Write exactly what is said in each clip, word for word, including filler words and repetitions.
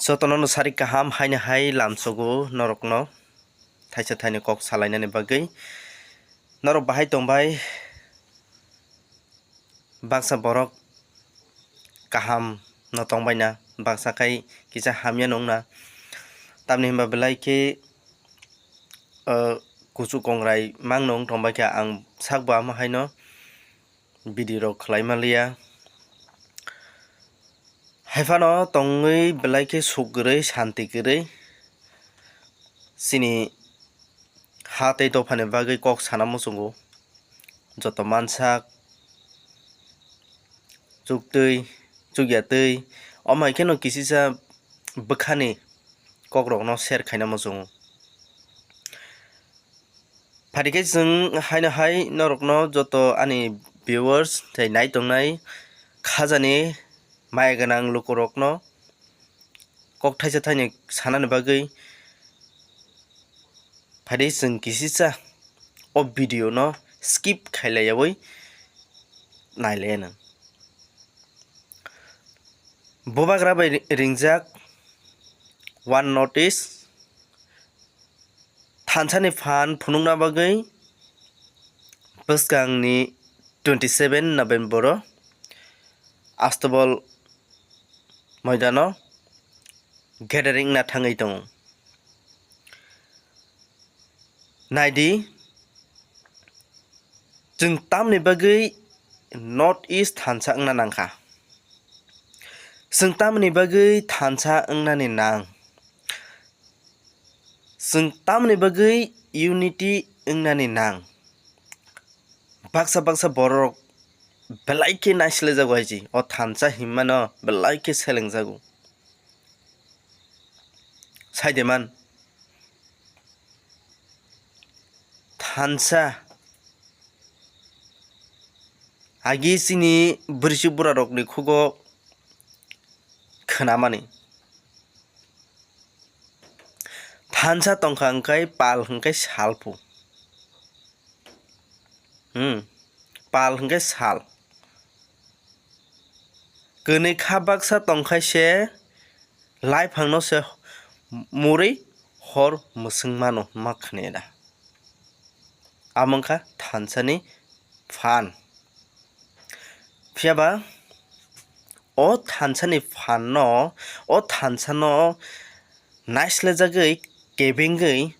Jotono no sari kaham haino hai lamsogo norokno thaisa thaini kok salainani bagwi. Norok bahai tongbai? Baksa borok kaham no tongbaina, baksa khai kisa hamya nungna. Tamni hwnba belai khe, uh, kuchuk kongrai mang nung tongbai khe ang sakbo ama haino video rok khlai manliya. Haiphano tongwi belai khe suk kwrwi, santi kwrwi, chini ha tei dophani bagwi kok sana muchungo. Joto mansak, chuktwi, chukya twi, omo hai kheno kisisa bwkhani kokrokno share khaina muchungo. Phaikhe chwng haino hai norokno joto ani viewers tei nai tongnai khajani maya gwnang lukurokno kok thaisa thaini sanani bagwi phaidi chwng kisisa o video no skip khailaiyawi nailaiya nang. Bubagra bai ri-, ringjak One North East thansani phan phunukna bagwi bwskangni twenty seven November o Astobol moidano gathering na thangwi tongo. Naidi, chwng tamni bagwi North East thansa wngna nangkha? Chwng tamni bagwi thansa wngnani nang? Chwng tamni bagwi unity wngnani nang? Baksa baksa borok belai khe naislejago hai se, o thansa hinmano belai khe selengjago. Saideman thansa agi chini bwrwichwk burarokni khugo khwnamani. Thansa tongkha hwnkhe pal hwnkhe salphu. Hmm. Pal hwnkhe sal. Kwnwi kha baksa tongkhai se laiphangno se murwi hor mwswng mano hwnma khwnaya da. Amo wngkha thansani phan. Phiyaba o thansani phanno, o thansano naislejagwi kebengwi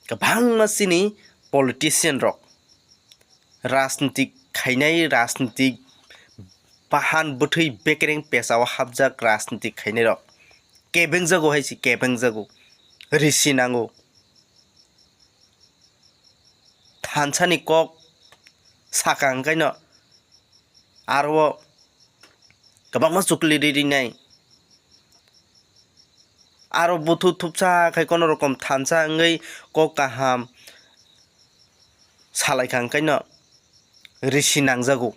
kwbangma chini politician rok, rajnitik khainai, rajnitik bahan bwthwi bekereng pesao hapjak rajnitik khainai rok kebengjago hai se, kebengjago, risi nango. Thansani kok saka hwnkhaino aro o kwbangma chukli ri rinai. Aro buthu thupsa khai kono rokom thansa wngwi kok kaham salaikha hwnkhaino risi nangjago.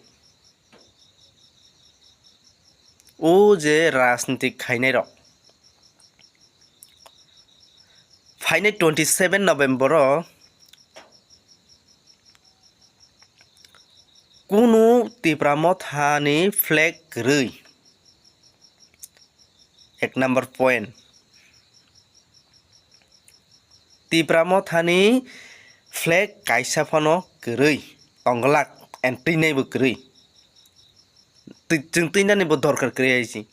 O je rajnitik khainai rok. Phainai twenty seven November o kunu Tipra Mothani flag kwrwi. Ek number point. Tipra Mothani flag kaisa phano kwrwi. Tonglak and twinaibo kwrwi. Twi-, chwng twinani bo dorkar kwrwi hai se.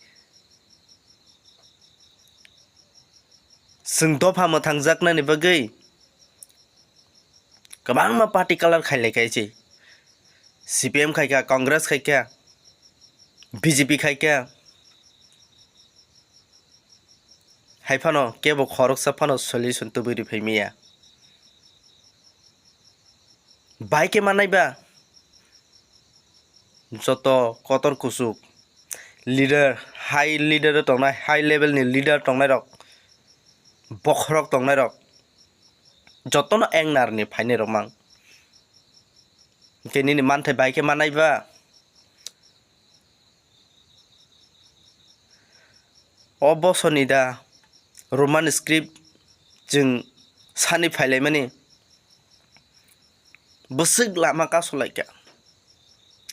Chwng dopha mwthangjaknani bagwi kwbangma party colour khailai khai se. C P M khaikha, Congress khaikha, B J P khaikha. Hai phano kebo khoroksa phano solution tubui rwi phai maya. Bai khe manai ba joto kotor kuchuk leader, high leader o tongnai, high level ni leader tongnai rok, bokhorok tongnai rok, jotono engnar ni phainai rok mang. Hwnkhe nini manthai bai khe manai ba? O bosoni da Roman script chwng sani phailaimani bwswk lama kasulaikha.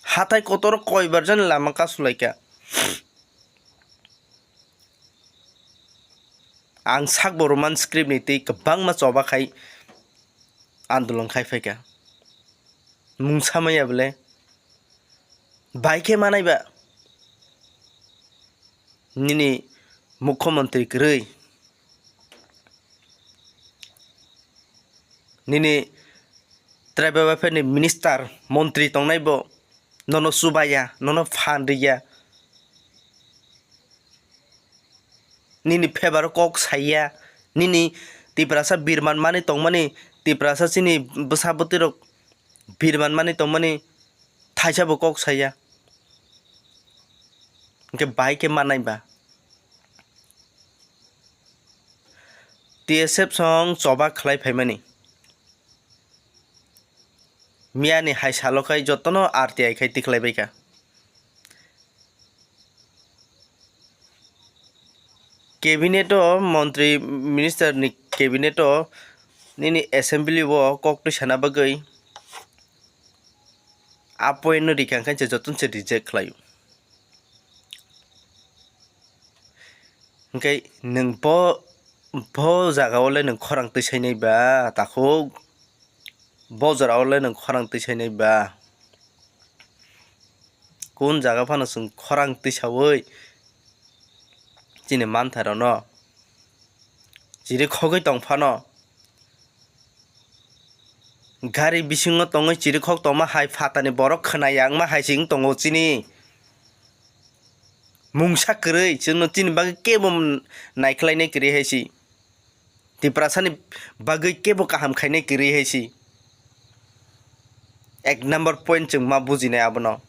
Hathai kotor koibar jani lama kasulaikha. ang sakbo Roman script ni twi kwbangma choba khai andolon khai phaikha. Mungsa maya bole? Bai khe manai ba? Nini mukhyamantri kwrwi, nini tribal welfare ni minister, montri tongnai bo nono chubaya, nono phan riya, nini favour o kok saiya, nini Tiprasa birman mani tongmani, Tiprasa chini bwsa bwtwi rok birman mani tongmani thaisa bo kok saiya, hwnkhe bai khe manai ba? T S F song choba khlai phaimani. Miyani hai salo khai jotono R T I khai tikhlai baikha. Cabinet o montri minister ni cabinet o nini assembly o kok twi sana bagwi a point no rikha khe jotono se reject khlaio. Hwnkhe nwng bo, bo jaga o le nwng khorang twi sainai ba takhuk? Bo jora o le nwng khorang twi sainai ba? Kun jaga phano chwng khorang twi saui chini manthairokno chirikhogwi tong phano, gari bisingo tongwi chirikhok tongma hai phatani borok khwnaya wngma hai se wng tongo chini. Mungsa kwrwi chwngno chini bagwi kebo naikhlainai kwrwi hai se. Tiprasani bagwi kebo kaham khainai kwrwi hai se. Ek number point chwng ma bujinai abono.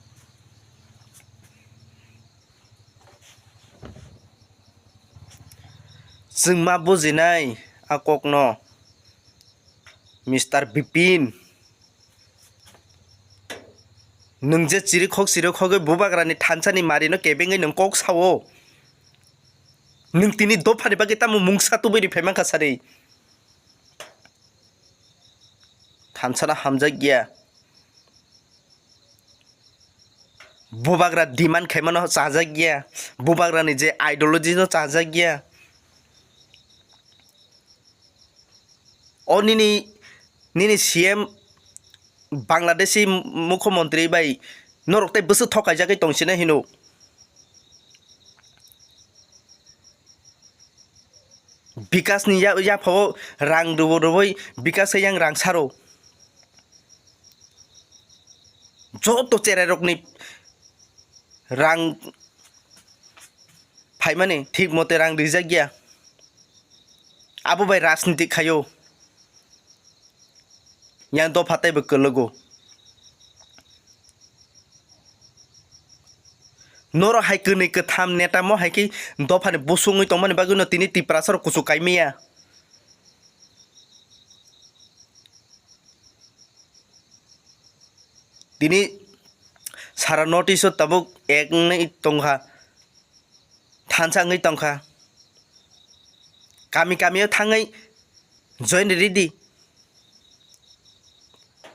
Chwng ma bujinai a kokno, Mister Bipin. Nwng je chirikhok chirikhogwi bubagrani thansani marino kebengwi nwng kok sao. Nwng tini dophani bagwi tamo mungsa tubui ri phaimankha sari? Thansano hamjakya. Bubagra demand khaimano chajakya. Bubagrani je ideology no chajakya. O nini, nini C M Bangladeshi mukhyamantri bai norok tei bwswk thokaijagwi tongsinai hino. Bikasni ya-, yaphao rang rwbo rwbwi Bikas khe yang rang saro. Joto cherairokni rang phaimani thik mote rang rijakya. Abo bai rajniti khaio. Yang dopha teibo kwlwgo. Norok hai kwnwi kwtham netamo hai khe dophani busungwi tongmani bagwino tini Tiprasarok kuchuk kaimaya. Tini sara North East o tabuk ek wngwi tongkha, thansa wngwi tongkha. Kami kami o thangwi join ridi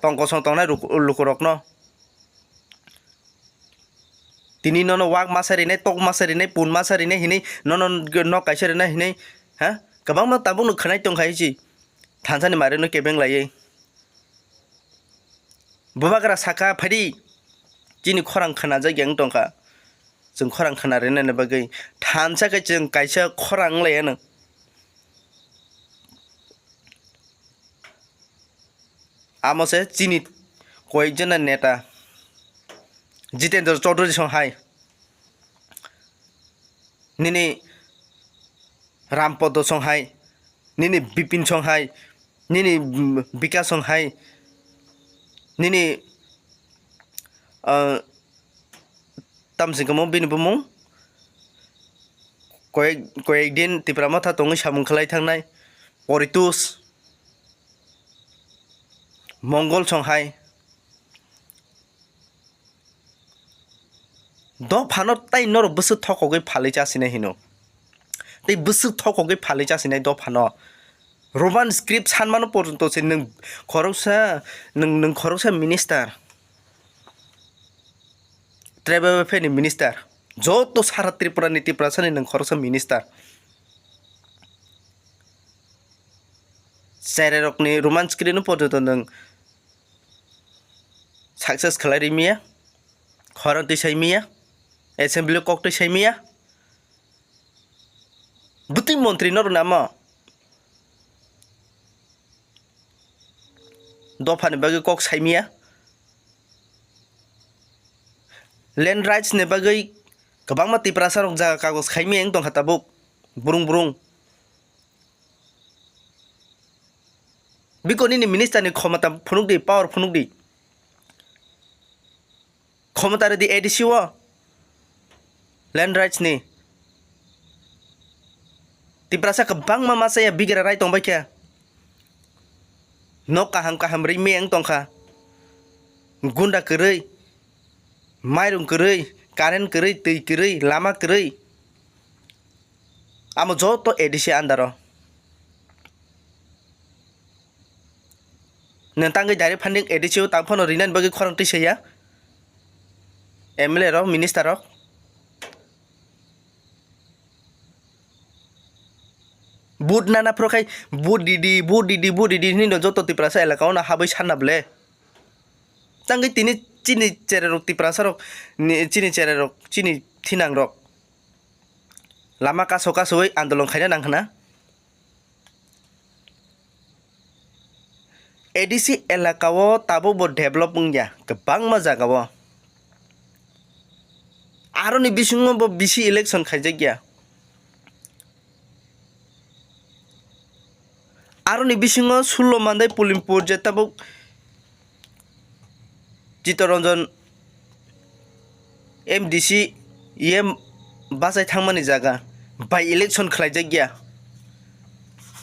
tong kosong tongnai ruk-, lukurokno. Tini nono wak masa rinai, tok masa rinai, pun masa rinai hinwi nono nok kaisa rinai hinwi, ha? Kwbangma tabukno khwnai tongkha hichi. Thansani marino kebeng laiwi. Bubagra saka, "Phaidi, chini khorang khwnajak yang tongkha. Chwng khorang khwna rinani bagwi thansa khe chwng kaisa khorang wng laiya nw." Amo se chini koyekjona neta, Jitendra Chaudhary song hai, nini Rampodo song hai, nini Bipin song hai, nini, mm, Bikas song hai, nini, ah, tamsing kamo bini bumung koyek, koyek din Tipra Motha tongwi samung khlai thangnai Poritus Mongol song hai. Dophano tei norok bwswk thokogwi phalwi chasinai hino. Tei bwswk thokogwi phalwi chasinai dophano. Roman script sanmano porjonto se nwng khoroksa, nwng, nwng khoroksa minister. Tribal welfare ni minister. Joto sara Tripura ni Tiprasa ni nwng khoroksa minister. Cherai rokni Roman script no porjonto nwng success khlai ri miya, khorang twi sai miya, assembly kok twi sai miya. Bwtwi montri no rwnamo dophani bagwi kok sai miya. Land rights ni bagwi kwbangma Tiprasa rok jaga kagoj khai miya wng tongkha tabuk, brung brung. Biko nini minister ni khomota phunuk di, power phunuk di. Khomota rwdi A D C o land rights ni. Tiprasa kwbangma masa ya bigra rai tongbai khe. Nok kaham kaham ri meng tongkha. Gunda kwrwi, mairung kwrwi, current kwrwi, twi kwrwi, lama kwrwi. Amo joto A D C under o. Nwng tangwi direct funding A D C o tang phano rinani bagwi khorang twi saya. M L A rok, minister rok. Vote nana phoro khai vote didi, vote didi, vote didi hinwi no joto Tiprasa elaka o no habwi sanna ble. Tangwi tini chini cherai rok Tiprasa rok ni, chini cherai rok, chini thinang rok lama kaso kasowi andolon khaina nang khna. A D C elaka o tabuk bo develop wngya kwbangma jaga o. Aroni bisingo bo bisi election khaijakya. Aroni bisingo sullo mandai Pulimpur je tabuk Chitoranjan M D C E M bachai thangmani jaga by election khlaijakya.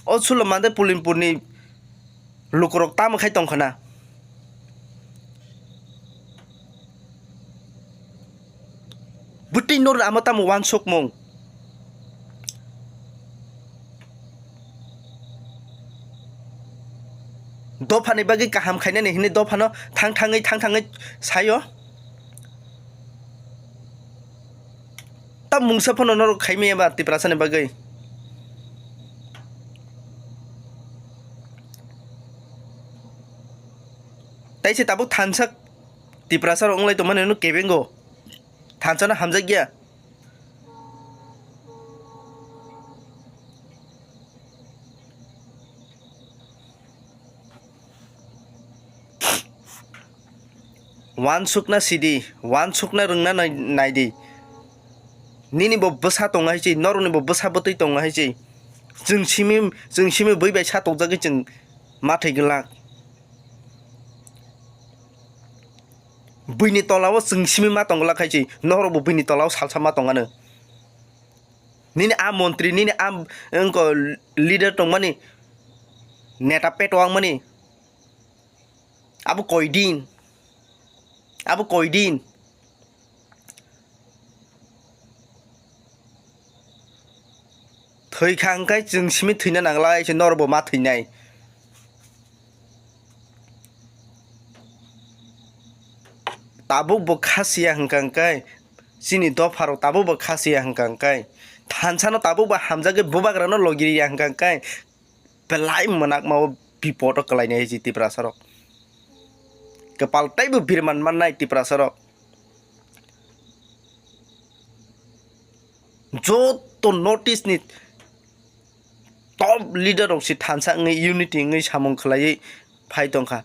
O sullo mandai Pulimpurni lukurok tamo khai tongkhana. Bwtwi nor amo tamo wansukmung. Dophani bagwi kaham khainani hinwi dophano thang thangwi, thang thangwi saio. Ta mungsa phano norok khaimaya ba Tiprasani bagwi. Taise tabuk thansa Tiprasa rok wnglai tongmani hwnwi kebengo. Thansa no hamjakya. Wansukna sidi, wansukna rwngna nai-, naidi. Nini bo bwsa tongo hai se, norokni bo bwsa bwtwi tongo hai se. Chwng simi, chwng simi bui bai sa tokjagwi chwng ma thwi glak. Buini tola o chwng simi ma tong glak hai se, norok bo buini tola o salsa ma tong ano. Nini a montri, nini a wngko leader tongmani, neta peto wngmani, abo koi din? Abo koi din? Thwi kha hwnkhe chwng simi thwina nanglai se norok bo ma thwinai. Tabuk bo kha siya hwnkha hwnkhe, chini dopharok tabuk bo kha siya hwnkha hwnkhe, thansano tabuk bo hamjagwi bubagrano logi ya hwnkha hwnkhe, belai mwnakma o bipodo kwlainai se Tiprasarok. Kwpal teibo birman mannai Tiprasarok. Joto North East ni top leader rok se thansa wngwi unity wngwi samung khwlaiwi phai tongkha.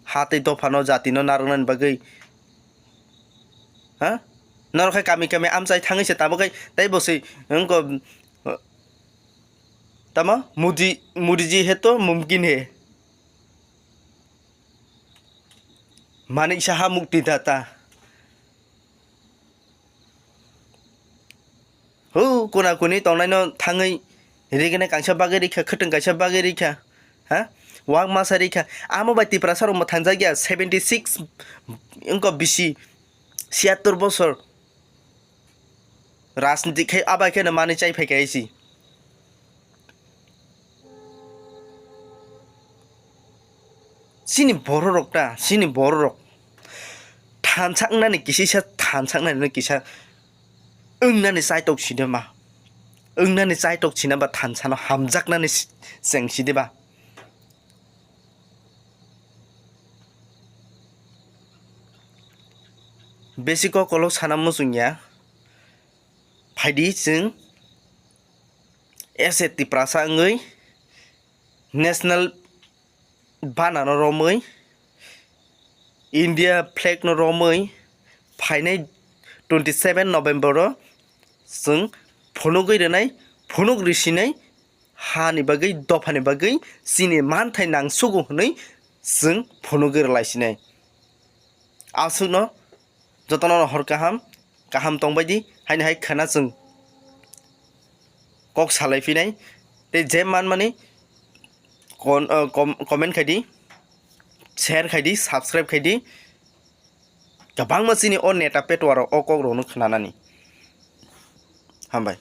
Ha tei dophano jatino narwknani bagwi. Ha? Norok khai kami kami amchai thangwi se tabuk khai tei bo se wngkha, tamo? Modi, Modi ji hai to mumkin hai. Manik Saha mukti data. Hu, kuna kuni tongnaino thangwi rigene kaisa bagwi rikha, khwtwng kaisa bagwi rikha, ha? Wak masa rikha. Amo bai Tiprasa rok mwthangjakya seventy six wngkha bisi, siyattor bosor. Rajniti khai abai kheno manwi chai phai kha isi. Chini bororok ta, chini bororok thansa wngnani kisisa, thansa wngnani kisa wngnani chaitok side ma. Wngnani chaitok sina ba thansano hamjaknani si-, cheng side ba. Besi kok kolok sana muchungya. Phaidi chwng S A Tiprasa wngwi national bana no romwi, India flag no romwi phainai twenty seven November o chwng phunugwi rwnai, phunuk risinai, hani bagwi, dophani bagwi chini manthai nangsugo hwnwi chwng phunugwi rwlaisinai. Aswkno jotono hor kaham, kaham tongbaidi, haini hai khwna chwng kok salai phinai. Tei je manmani kon-, o, kom-, comment khaidi, share khaidi, subscribe khaidi. Kwbangma chini o neta petuarok o kokrokno khwnanani. Hambai.